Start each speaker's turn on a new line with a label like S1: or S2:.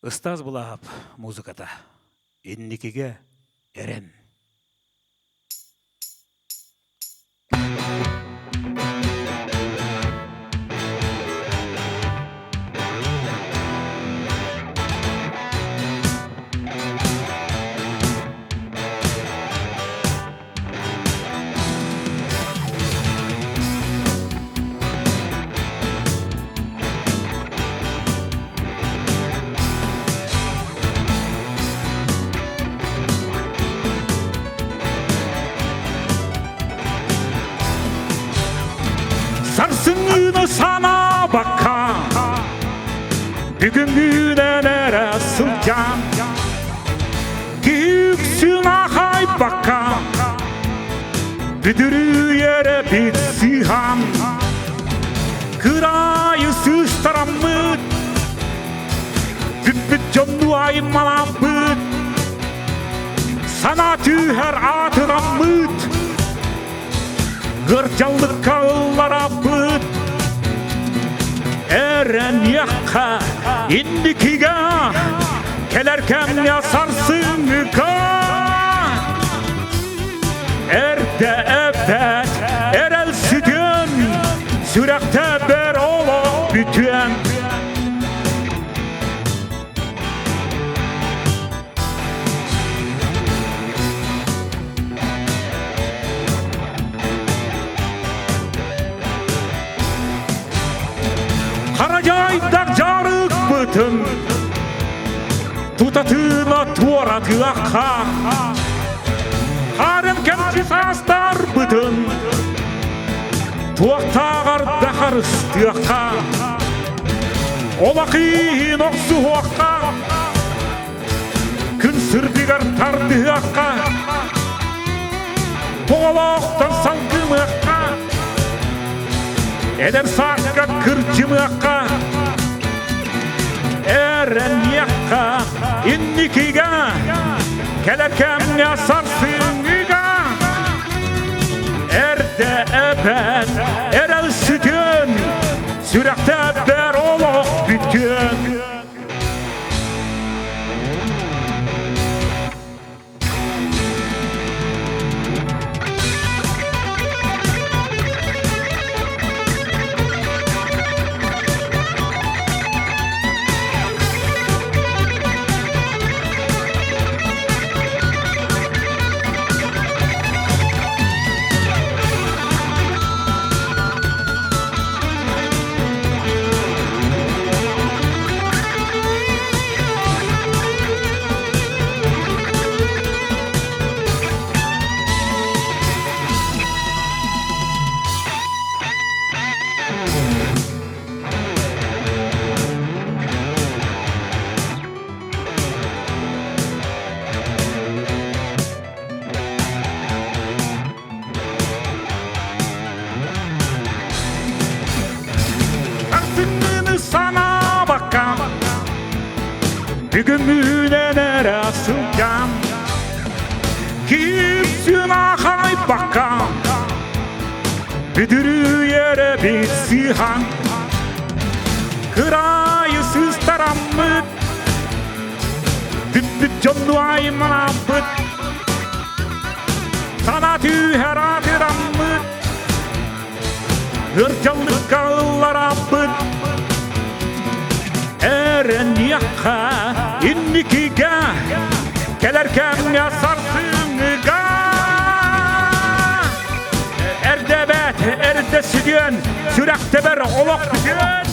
S1: Ыстаас Былааһап музыката Инникигэ эрэн. Сарсыҥҥыны санаабакка бүгүҥҥүнэн эрэ сылдьан Киһи аахайбакка Бүдүрүйэрэ бит сыыһан Кыраайы сыыстараммыт Бүппүт дьонну аймаламмыт Санаа түһэр аатыраммыт Кырдьаллыкка ылларабыт Эрэниэххэ инникигэ Кэлэр кэмҥэ сарсыҥҥыга Эрдэ эбэт эрэл сүтүөн Сүрэхтэ бэр олох бүтүөн. Харадьайдар дьарыкпытын тутатыына туоратыахха Харын кэмчи саастарбытын туохтааҕар да харыстыахха Олох иһин охсуһуохха Күн сырдыгар тардыһыахха Тоҕолоохтон салгымыахха Эдэр сааска кырдьымыахха Эрэниэххэ инникигэ Кэлэр кэмҥэ сарсыҥҥыга Эрдэ эбэн эрэл сүтүөн Сүрэхтээбэр олох бүтүөн. Артынныны санаабакка Бүгүҥҥүнэн эрэ сылдьан Киирсин аахайбакка Бүдүрүйэрэ бит сыыһан Кыраайы сыыстараммыт Бүппүт дьонну аймаламмыт Сана түһэр аатыраммыт Ырдьаллыкка ыллараппыт Эрэниэххэ инникигэ Кэлэр кэмҥэ сарсыҥҥыга Эрдэбэт эрдэ сүтүөн Сүрэхтэбэр олох бүтүөн.